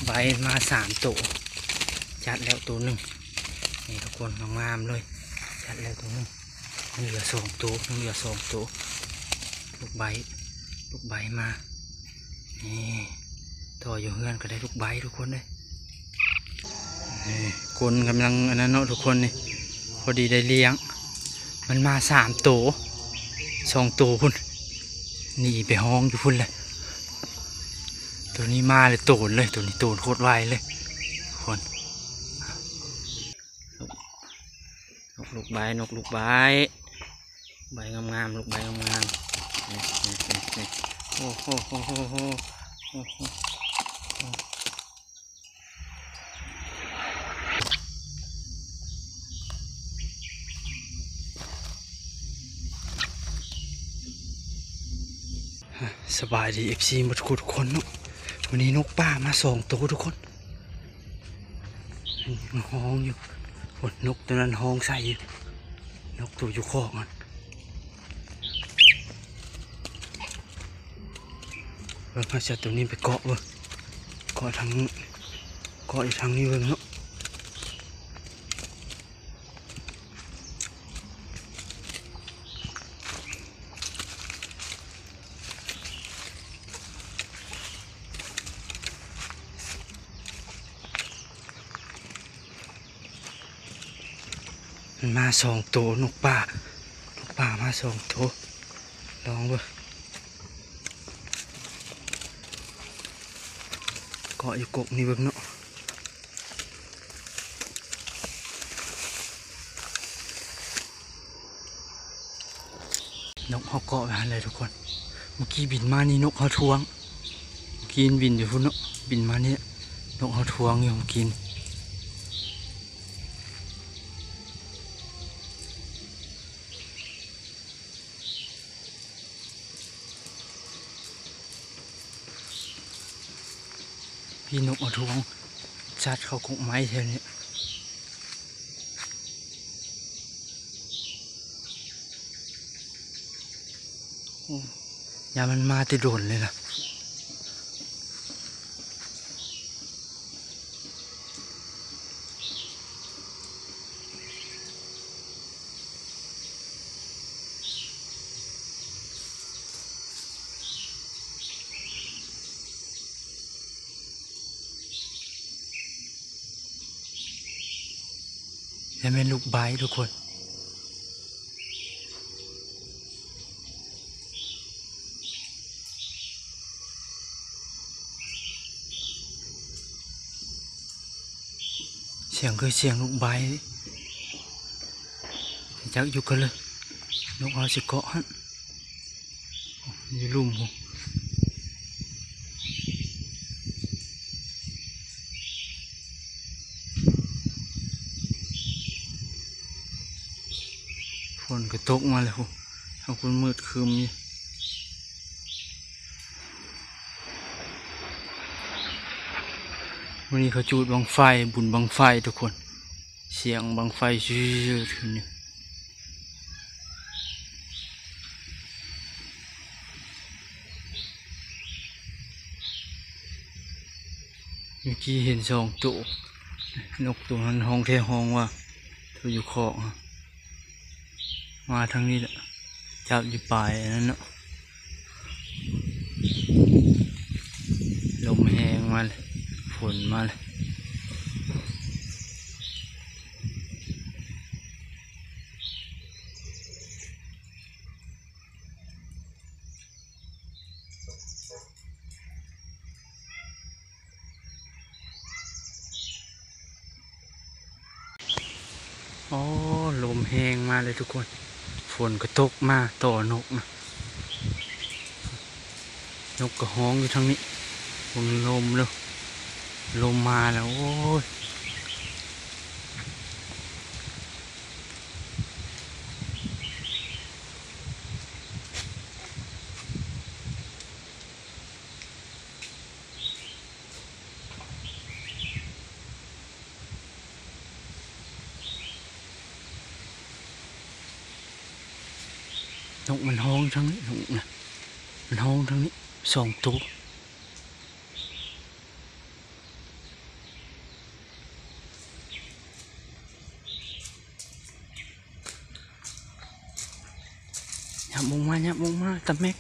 ໃບມາສາມໂຕ ຈັດແລ້ວໂຕໜຶ່ງ ນີ້ທຸກຄົນ ງາມໆເລີຍ ຈັດແລ້ວໂຕໜຶ່ງ ຍັງເຫຼືອສອງໂຕ ຍັງເຫຼືອສອງໂຕ ລູກໃບ ລູກໃບມາ ນີ້ ຕໍ່ຢູ່ເຮືອນກໍໄດ້ລູກໃບທຸກຄົນເອີຍ ນີ້ ຄົນກຳລັງອັນນັ້ນເນາະທຸກຄົນ ນີ້ ພໍດີໄດ້ລ້ຽງ ມັນມາສາມໂຕ ສອງໂຕພຸ້ນ ໜີໄປຮ້ອງຢູ່ພຸ້ນແຫຼະ ໂຕນີ້ມາເລີຍ ໂຕນເລີຍ ໂຕນີ້ໂຕນໂຄດໄວເລີຍ ທຸກຄົນ ນົກລູກໃບ ນົກລູກໃບ ໃບງາມໆ ລູກໃບງາມໆ ນີ້ ນີ້ ນີ້ ໂອ້ໂຫ ໂອ້ໂຫ ໂອ້ໂຫ ໂອ້ໂຫ ສະບາຍດີ ເອັຟຊີ ໝົດທຸກຄົນເນາະ ມື້ນີ້ນົກປ່າມາສອງໂຕທຸກຄົນ ຮ້ອງຢູ່ ໂອ້ ນົກໂຕນັ້ນຮ້ອງໃສ່ຢູ່ ນົກໂຕຢູ່ຄອກນັ້ນ ເບິ່ງ ເຮົາຊິເອົາໂຕນີ້ໄປເກາະເບິ່ງ ເກາະທາງ ເກາະຢູ່ທາງນີ້ເບິ່ງເນາະ ມັນມາສອງໂຕ ນົກປ່າ ນົກປ່າມາສອງໂຕ ລອງເບິ່ງ ເກາະຢູ່ກົກນີ້ເບິ່ງເນາະ ນົກເຮົາເກາະໄວ້ຫັ້ນແຫຼະທຸກຄົນ ເມື່ອກີ້ບິນມານີ້ ນົກເຮົາທວງ ເມື່ອກີ້ມັນບິນຢູ່ພຸ້ນເນາະ ບິນມານີ້ ນົກເຮົາທວງຢູ່ເມື່ອກີ້ນີ້. ພີ່ນົກເອົາທວງ ສັດເຂົ້າກົກໄມ້ແຖວນີ້ ໂອ້ ຢ້ານມັນມາແຕ່ດົນເລີຍລະ. ແຕ່ແມ່ນລູກໄບທຸກຄົນ. ສຽງຄືສຽງລູກໄບ ຈັກຢູ່ກະເລີ ນົກເຮົາຊິເກາະຫັ້ນ ຢູ່ລຸ່ມພຸ້ນ ຝົນກະຕົກມາແລ້ວພຸ້ນ ທາງພຸ້ນມືດຄຶ້ມຢູ່. ມື້ນີ້ເຂົາຈູດບັ້ງໄຟ ບຸນບັ້ງໄຟທຸກຄົນ ສຽງບັ້ງໄຟຊືດໆຂຶ້ນຢູ່ ເມື່ອກີ້ເຫັນສອງໂຕ ນົກໂຕນັ້ນຮ້ອງແທ້ຮ້ອງວ່າ ໂຕຢູ່ຄອກ ມາທາງນີ້ແຫຼະ ຈັບຢູ່ປາຍອັນນັ້ນເນາະ ລົມແຮງມາເລີຍ ຝົນມາເລີຍ. ອໍ ລົມແຮງມາເລີຍທຸກຄົນ ຝົນກະຕົກມາຕໍ່ນົກນະ ນົກກະຮ້ອງຢູ່ທາງນີ້ ເບິ່ງລົມເດີ ລົມມາແລ້ວ ໂອ້ຍ. ນົກມັນຮ້ອງທາງນີ້ ນົກນະ ມັນຮ້ອງທາງນີ້ສອງໂຕ. ວົງມາ ຍັບວົງມາ ຕາແມັກ.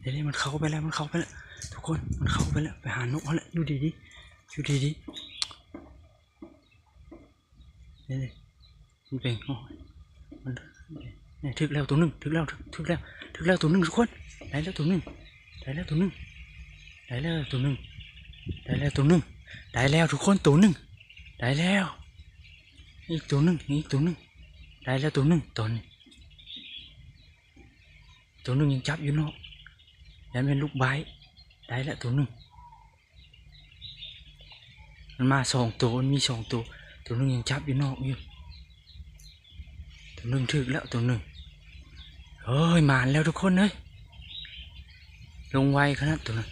ເດ ມັນເຂົ້າໄປແລ້ວ ມັນເຂົ້າໄປແລ້ວທຸກຄົນ ມັນເຂົ້າໄປແລ້ວ ໄປຫານົກຫັ້ນແຫຼະ. ຢູ່ດີໆ ຢູ່ດີໆ ເດ ມັນເປັນ ໂອ້ຍ ມັນ ນີ້ ຖືກແລ້ວໂຕໜຶ່ງ ຖືກແລ້ວ ຖືກ ຖືກແລ້ວ ຖືກແລ້ວໂຕໜຶ່ງທຸກຄົນ ໄດ້ແລ້ວໂຕໜຶ່ງ ໄດ້ແລ້ວໂຕໜຶ່ງ ໄດ້ແລ້ວໂຕໜຶ່ງ ໄດ້ແລ້ວໂຕໜຶ່ງ ໄດ້ແລ້ວທຸກຄົນ ໂຕໜຶ່ງ ໄດ້ແລ້ວ ອີກໂຕໜຶ່ງ ອີກໂຕໜຶ່ງ ໄດ້ແລ້ວໂຕໜຶ່ງຕອນນີ້. ໂຕໜຶ່ງຍັງຈັບຢູ່ນອກ ຢ້ານແມ່ນລູກໄບ. ໄດ້ແລ້ວໂຕໜຶ່ງ ມັນມາສອງໂຕ ມັນມີສອງໂຕ ໂຕໜຶ່ງຍັງຈັບຢູ່ນອກຢູ່ ໂຕໜຶ່ງຖືກແລ້ວໂຕໜຶ່ງ. ເອີຍ ໝານແລ້ວທຸກຄົນເອີຍ ລົງໄວຂະໜາດໂຕນັ້ນ.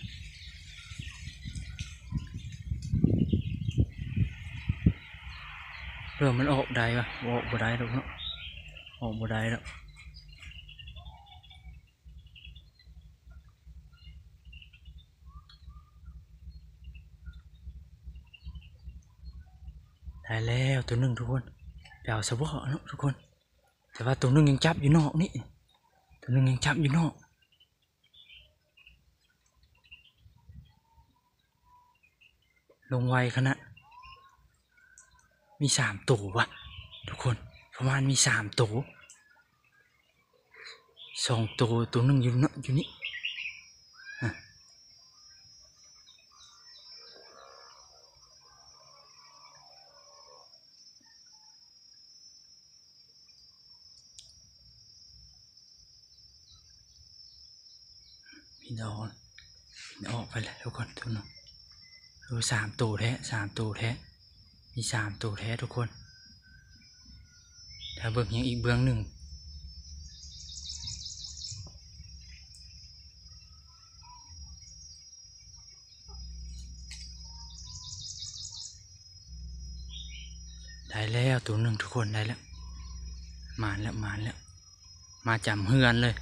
ເລື່ອງມັນອອກໄດ້ວະ ອອກບໍ່ໄດ້ດອກເນາະ ອອກບໍ່ໄດ້ດອກ. ໄດ້ແລ້ວໂຕໜຶ່ງທຸກຄົນ ໄປເອົາຊະເບາະເນາະທຸກຄົນ ແຕ່ວ່າໂຕໜຶ່ງຍັງຈັບຢູ່ນອກນີ້ ໂຕໜຶ່ງຍັງຈັບຢູ່ນອກ. ລົງໄວຂະໜາດ ມີສາມໂຕວະທຸກຄົນ ປະມານມີສາມໂຕ ສອງໂຕ ໂຕໜຶ່ງຢູ່ເນາະ ຢູ່ນີ້ ອະ. ບິນອອກ ບິນອອກໄປແລ້ວທຸກຄົນ ໂຕໜຶ່ງ ເອີ ສາມໂຕແທ້ ສາມໂຕແທ້ ມີສາມໂຕແທ້ທຸກຄົນ. ຖ້າເບິ່ງຫຍັງອີກເບື້ອງໜຶ່ງ ໄດ້ແລ້ວໂຕໜຶ່ງທຸກຄົນ ໄດ້ແລ້ວ ໝານແລ້ວ ໝານແລ້ວ ມາຈຳເຮືອນເລີຍ.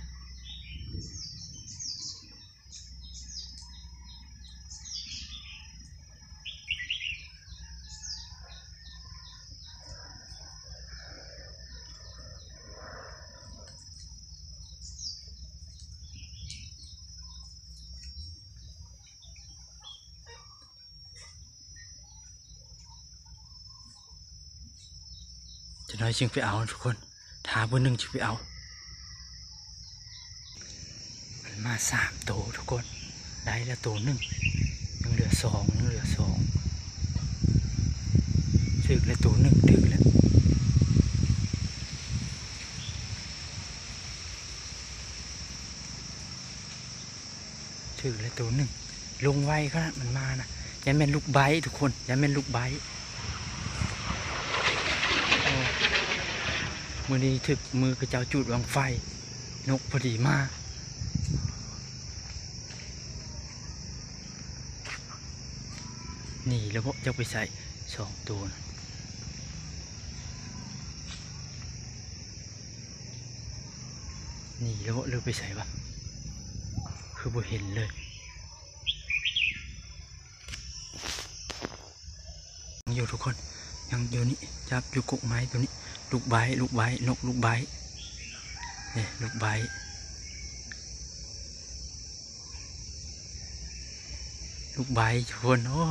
ຈັກໜ້ອຍຈຶ່ງໄປເອົາທຸກຄົນ ຖ້າມື້ໜຶ່ງຈຶ່ງໄປເອົາ. ມັນມາສາມໂຕທຸກຄົນ ໄດ້ແລ້ວໂຕໜຶ່ງ ຍັງເຫຼືອສອງ ຍັງເຫຼືອສອງ ຖືກແລ້ວໂຕໜຶ່ງ ຖືກແລ້ວ. ຖືກແລ້ວໂຕໜຶ່ງ ລົງໄວຂະໜາດມັນມານະ ຢ້ານແມ່ນລູກໄບທຸກຄົນ ຢ້ານແມ່ນລູກໄບ. ໂອ້ ມື້ນີ້ຖືກມື້ເຂົາເຈົ້າຈູດບັ້ງໄຟ ນົກພໍດີມາ. ໜີແລ້ວເບາະ ຈັກໄປໃສ ສອງໂຕນະ. ໜີແລ້ວເບາະ ຫຼືໄປໃສວະ ຄືບໍ່ເຫັນເລີຍ. ຍັງຢູ່ທຸກຄົນ ຍັງຢູ່ນີ້ ຈັບຢູ່ກົກໄມ້ໂຕນີ້ ລູກໄບ ລູກໄບ ນົກລູກໄບ ເອີ ລູກໄບ. ລູກໄບທຸກຄົນ ໂອ້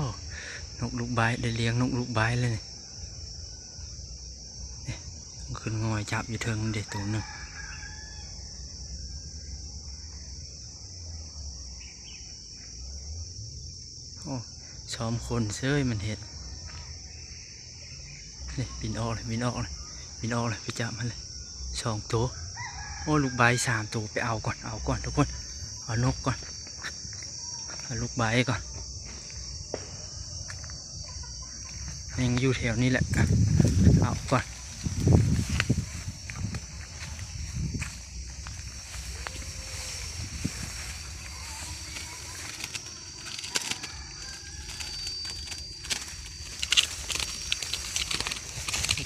ນົກລູກໄບ ໄດ້ລ້ຽງນົກລູກໄບແລ້ວນີ້ ເອີ ຂຶ້ນງອຍຈັບຢູ່ເທິງເດ້ໂຕໜຶ່ງ. ໂອ້ ຊອມຄົນເສີຍມັນເຮັດ. ນີ້ ບິນອອກເລີຍ ບິນອອກເລີຍ ບິນອອກເລີຍ ໄປຈັບມັນເລີຍ ສອງໂຕ. ໂອ້ ລູກໄບສາມໂຕ ໄປເອົາກ່ອນ ເອົາກ່ອນທຸກຄົນ ເອົານົກກ່ອນ ເອົາລູກໄບກ່ອນ ຍັງຢູ່ແຖວນີ້ແຫຼະ ເອົາກ່ອນ.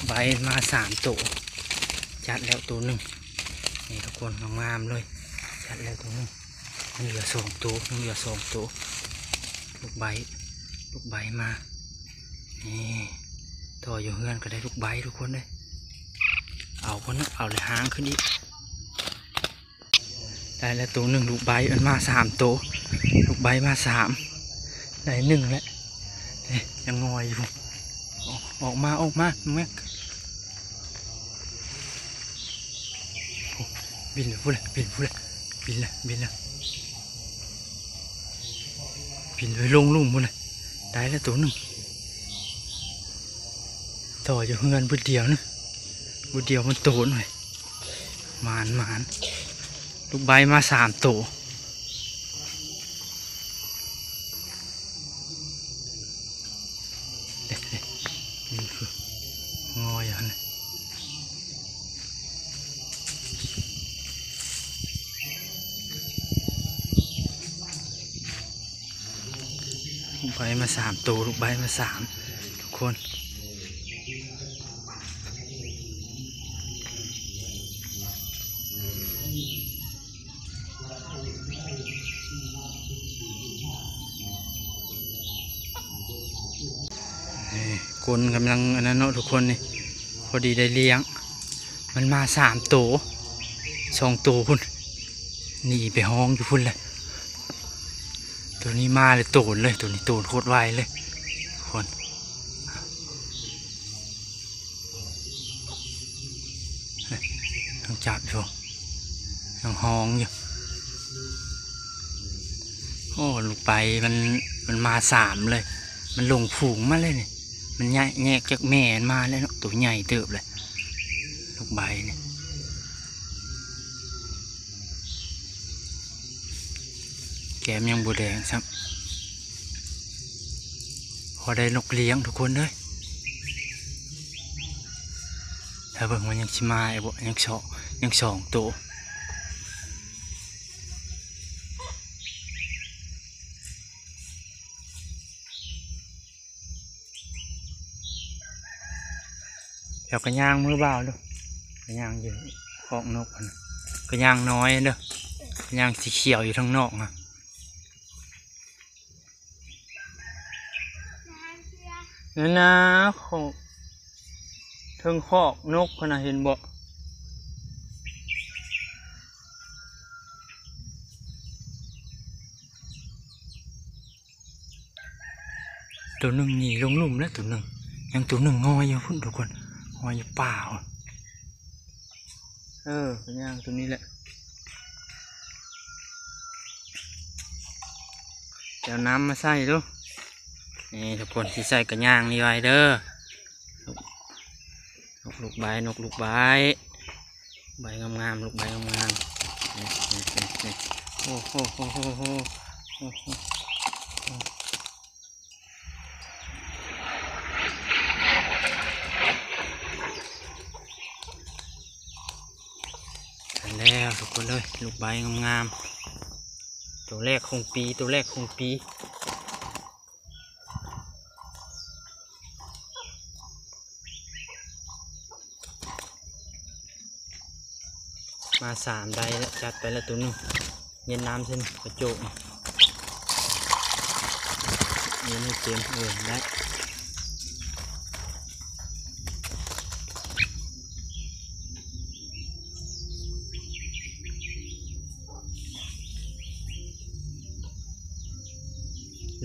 ໄບມາສາມໂຕ ຈັດແລ້ວໂຕໜຶ່ງ ນີ້ທຸກຄົນ ງາມໆເລີຍ ຈັດແລ້ວໂຕໜຶ່ງ ຍັງເຫຼືອສອງໂຕ ຍັງເຫຼືອສອງໂຕ ລູກໄບ ລູກໄບມາ ນີ້ ຕໍ່ຢູ່ເຮືອນກໍໄດ້ລູກໄບທຸກຄົນເອີຍ. ເອົາພຸ້ນນະ ເອົາແລ້ວຫາງຂຶ້ນອີກ. ໄດ້ແລ້ວໂຕໜຶ່ງ ລູກໄບ ມັນມາສາມໂຕ ລູກໄບມາສາມ ໄດ້ໜຶ່ງແລ້ວ. ເອີ ຍັງງອຍຢູ່. ອອກ ອອກມາ ອອກມາແມັກ. ໂອ້ ບິນແລ້ວພຸ້ນແຫຼະ ບິນພຸ້ນແຫຼະ ບິນແລ້ວ ບິນແລ້ວ ບິນໄປລົງລຸ່ມພຸ້ນແຫຼະ. ໄດ້ແລ້ວໂຕໜຶ່ງ. ຕໍ່ຢູ່ເຮືອນບຸດດຽວນະ ບຸດດຽວມັນໂຕນເວີຍ. ໝານ ໝານ ລູກໄບມາສາມໂຕ. ນີ້ຄືງອຢູ່ຫັ້ນນະ ລູກໄບມາສາມໂຕ ລູກໄບມາສາມທຸກຄົນ. ນີ້ ກົນກຳລັງອັນນັ້ນເນາະທຸກຄົນນີ້ ພໍດີໄດ້ລ້ຽງ. ມັນມາສາມໂຕ ສອງໂຕພຸ້ນ ໜີໄປຮ້ອງຢູ່ພຸ້ນແຫຼະ. ໂຕນີ້ມາເລີຍ ໂຕນເລີຍ ໂຕນີ້ໂຕນໂຄດໄວເລີຍທຸກຄົນ. ຍັງຈັບຢູ່ ຍັງຮ້ອງຢູ່. ໂອ້ ລູກໄບມັນ ມັນມາສາມເລີຍ ມັນຫຼົງຝູງມາເລີຍນີ້. ມັນແຍກ ແຍກຈາກແມ່ມັນມາແລ້ວເນາະ ໂຕໃຫຍ່ເຕີບເລີຍ ລູກໄບນີ້. ແກ້ມຍັງບໍ່ແດງຊ້ຳ ພໍໄດ້ນົກລ້ຽງທຸກຄົນເອີຍ. ຖ້າເບິ່ງວ່າຍັງຊິມາອີກບໍ່ ຍັງສອງ ຍັງສອງໂຕ. ເຈົ້າກໍຍ່າງມືບ່າວເດີ້ ກໍຍ່າງຢູ່ຄອກນົກຫັ້ນນະ ກໍຍ່າງນ້ອຍເດີ້ ກໍຍ່າງສີຂຽວຢູ່ທາງນອກນະ. ນັ້ນນະ ຂອງເທິງຄອກນົກຫັ້ນນະ ເຫັນບໍ່? ໂຕໜຶ່ງໜີລົງລຸ່ມແລ້ວ ໂຕໜຶ່ງ ຍັງໂຕໜຶ່ງງອຍຢູ່ພຸ້ນທຸກຄົນ ງອຍຢູ່ປ່າພຸ້ນ. ເອີ ກະຍ່າງໂຕນີ້ແຫຼະ ໄປເອົານ້ຳມາໃສ່ດູ. ນີ້ທຸກຄົນ ຊິໃສ່ກະຍ່າງນີ້ໄວ້ເດີ້. ນົກລູກໄບ ນົກລູກໄບ ໃບງາມໆ ລູກໃບງາມໆ ນີ້ ນີ້ ນີ້ ນີ້ ໂອ້ໂຫ ໂອ້ໂຫ ໂອ້ໂຫ ໄດ້ແລ້ວທຸກຄົນເອີຍ ລູກໃບງາມໆ ໂຕແລກຂອງປີ ໂຕແລກຂອງປີ. ມາສາມໄດ້ລະ ຈັດໄປລະໂຕໜຶ່ງ ເຢັນນ້ຳຊັ້ນກະໂຈກ ເຢັນໃຫ້ເຕັມ ເອີ ໄດ້.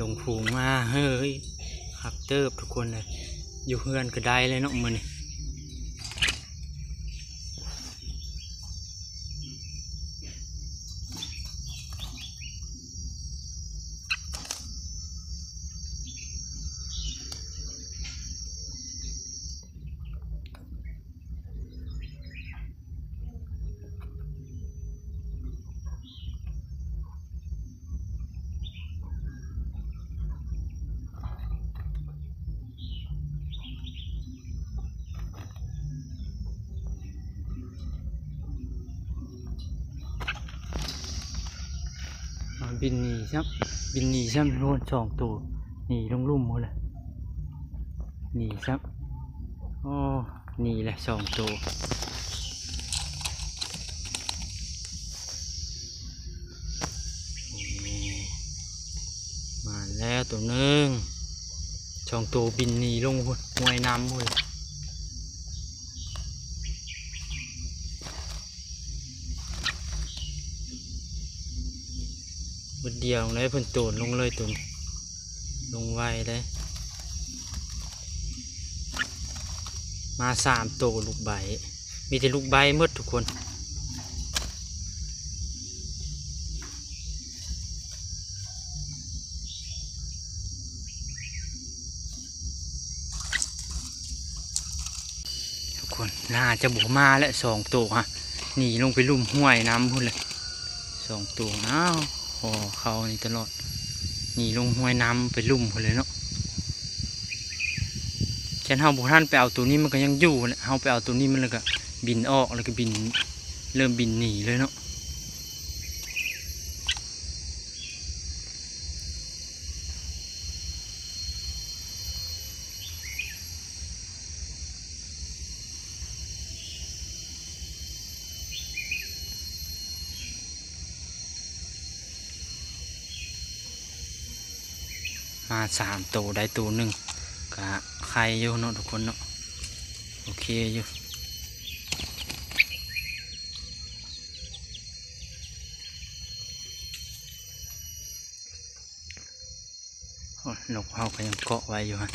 ລົງຝູງມາເຮີ້ຍ ຄັກເຕີບທຸກຄົນເອີຍ ຢູ່ເຮືອນກໍໄດ້ເລີຍເນາະມື້ນີ້. ບິນໜີຊ້ຳ ບິນໜີຊ້ຳໂລດສອງໂຕ ໜີລົງລຸ່ມໝົດເລີຍ ໜີຊ້ຳ ໂອ້ ໜີແຫຼະສອງໂຕ. ມາແລ້ວໂຕໜຶ່ງ ສອງໂຕບິນໜີລົງພຸ້ນ ຫ້ວຍນ້ຳພຸ້ນ. ບຶດດຽວເລີຍ ເພິ່ນໂຕນລົງເລີຍ ໂຕນລົງໄວເດ້. ມາສາມໂຕລູກໃບ ມີແຕ່ລູກໃບໝົດທຸກຄົນ. ທຸກຄົນ ໜ້າຈະບໍ່ມາແລ້ວ ສອງໂຕຮະ ໜີລົງໄປລຸ່ມຫ້ວຍນ້ຳພຸ້ນແຫຼະ ສອງໂຕ. ອ້າວ ຂໍເຂົ້ານີ້ຕະຫຼອດ ໜີລົງຫ້ວຍນ້ຳໄປລຸ່ມພຸ້ນເລີຍເນາະ. ຄັນເຮົາບໍ່ທັນໄປເອົາໂຕນີ້ ມັນກໍຍັງຢູ່ແຫຼະ ເຮົາໄປເອົາໂຕນີ້ ມັນແລ້ວກໍບິນອອກ ແລ້ວກໍບິນ ເລີ່ມບິນໜີເລີຍເນາະ. ມາສາມໂຕ ໄດ້ໂຕໜຶ່ງ ກະໄຄຢູ່ເນາະທຸກຄົນເນາະ ໂອເຄຢູ່. ໂອ້ຍ ນົກເຮົາກໍຍັງເກາະໄວ້ຢູ່ຫັ້ນ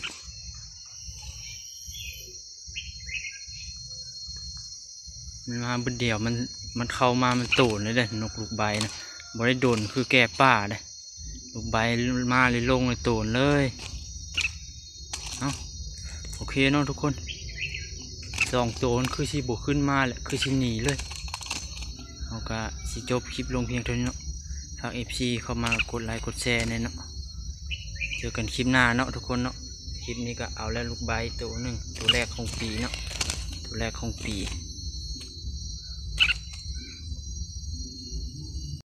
ມັນມາບຶດດຽວ ມັນ ມັນເຂົ້າມາ ມັນໂຕນເລີຍເດ້ ນົກລູກໃບນະ ບໍ່ໄດ້ດົນຄືແກ່ປ່າເດ້ ລູກໃບມາເລີຍ ລົງເລີຍ ໂຕນເລີຍ. ເອົ້າ ໂອເຄເນາະທຸກຄົນ ສອງໂຕມັນຄືຊິບໍ່ຂຶ້ນມາແຫຼະ ຄືຊິໜີເລີຍ. ເຮົາກະຊິຈົບຄລິບລົງພຽງເທົ່ານີ້ເນາະ ຝາກເອັຟຊີເຂົ້າມາກົດໄລກົດແຊແດ່ເນາະ. ເຈີກັນຄລິບໜ້າເນາະທຸກຄົນເນາະ. ຄລິບນີ້ກະເອົາແລ້ວ ລູກໃບໂຕໜຶ່ງ ໂຕແລກຂອງປີເນາະ ໂຕແລກຂອງປີ.